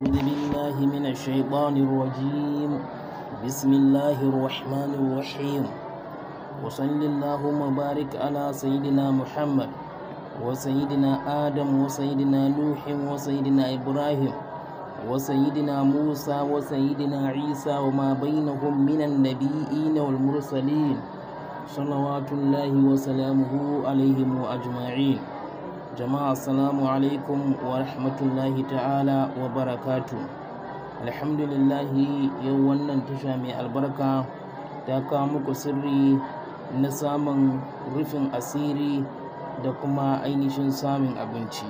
أعوذ بالله من الشيطان الرجيم. بسم الله الرحمن الرحيم. وصل اللهم وبارك على سيدنا محمد وسيدنا آدم وسيدنا نوح وسيدنا إبراهيم وسيدنا موسى وسيدنا عيسى وما بينهم من النبيين والمرسلين، صلوات الله وسلامه عليهم أجمعين. Jama'a, assalamu alaikum wa rahmatullahi ta'ala wa barakatu. Alhamdulillahi, yau wannan tasha mai albarka ta kawo muku sirri na samun rufin asiri da kuma ainihin samun abinci,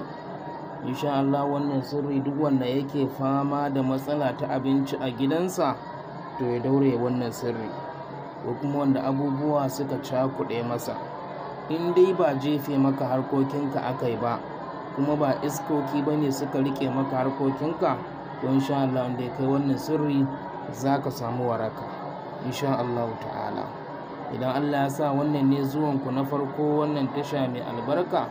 insha Allah. Wannan sirri, duk wanda yake fama da matsala ta abinci a gidansa, to ya daure wannan sirri, ko kuma wanda abubuwa suka cakuɗe masa. In dai ba jefe maka harkokinka aka yi ba, kuma ba iskoki ba ne suka rike maka harkokinka, to insha Allah wanda ya kai wannan sirri za ka samu waraka, insha Allah ta'ala. Idan Allah ya sa wannan ne zuwanku na farko wannan tasha mai albarka,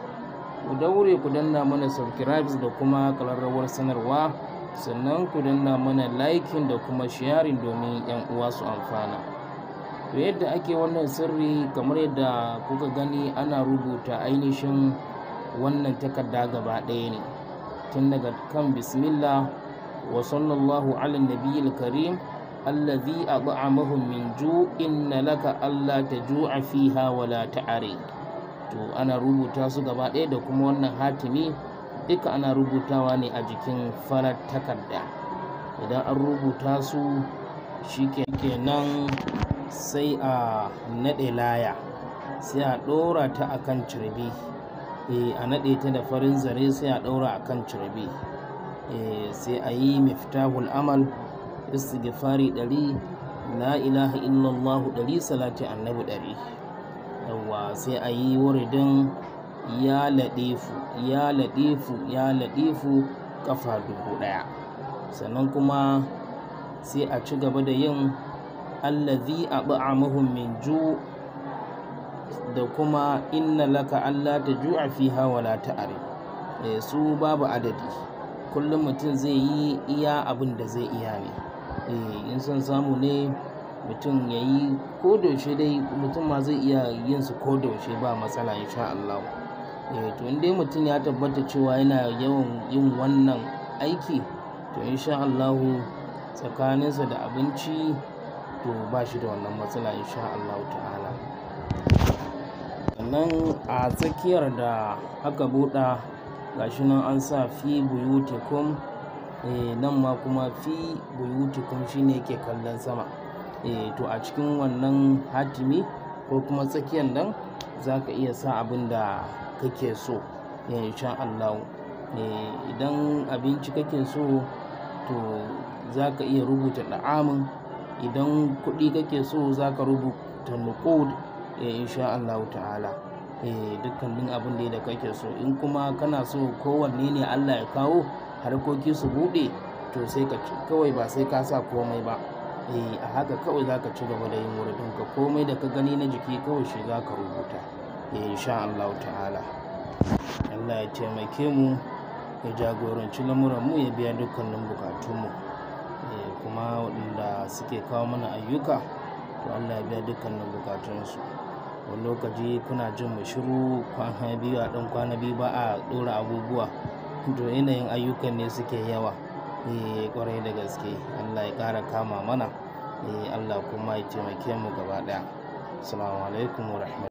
ku daure ku danna mana subscribe da kuma ƙararrawar sanarwa, sannan ku danna mana liking da kuma sharing domin 'yan uwa su amfana. To, yadda ake wannan sirri, kamar yadda kuka gani, ana rubuta ainihin wannan takarda gaba ɗaya ne, tun daga kan bismillah wa sallallahu ala nabiyil karim allazi at'amahum min ju'in laka alla taju'a fiha wa la ta'ari. To, ana rubuta su gaba ɗaya da kuma wannan hatimi, duka ana rubutawa ne a jikin farar takarda. Idan an rubuta su, shikenan, sai a naɗe laya, sai a ɗora ta akan carbi. A naɗe ta da farin zare, sai a ɗora akan carbi. Sai a yi miftahul amal, istighfari 100, la ilaha illallah 100, salati annabi 100. Yawwa, sai a yi wuridin ya laɗifu, ya laɗifu, ya laɗifu kafa 1000. Sannan kuma sai a ci gaba da yin allazi at'amahum min ju da kuma inna laka alla taju'a fiha wala ta'ari. Su babu adadi, kullum mutum zai yi iya abin da zai iya ne. In son samu ne mutum ya yi ko daushe dai, mutum ma zai iya yin su ko daushe, ba matsala, insha Allah. To, in dai mutum ya tabbata cewa yana yawan yin wannan aiki, to insha Allah tsakaninsa da abinci to ba shi da wannan matsala, insha Allah ta'ala. Sannan a tsakiyar da aka buɗa, gashi nan an sa fi buyutikum. Nan ma kuma fi buyutikum shine yake kallon sama. To, a cikin wannan hatimi ko kuma tsakiyar nan, za ka iya sa abin da kake so, insha Allah. Idan abinci kake so, to za ka iya rubuta da'amin. Idan kuɗi kake so, za ka rubuta nuqud, insha Allah ta'ala. Dukkanin abin da kake so. In kuma kana so kowanne ne Allah ya kawo harkoki su buɗe, to sai ka kawai, ba sai ka sa komai ba. A haka kawai za ka ci gaba da yin wuridinka. Komai da ka gani na jiki, kawai shi za ka rubuta, insha Allah ta'ala. Allah ya taimake mu, ya jagoranci lamuranmu, ya biya dukkanin bukatunmu. Kuma waɗanda suke kawo mana ayyuka, to Allah ya biya dukkanin bukatunsu. Wani lokaci kuna jin mu shiru kwana biyu, a ɗan kwana biyu ba a ɗora abubuwa, to yanayin ayyukan ne suke yawa, ƙwarai da gaske. Allah ya ƙara kama mana, Allah kuma ya taimake mu gaba ɗaya. Assalamu alaikum wa.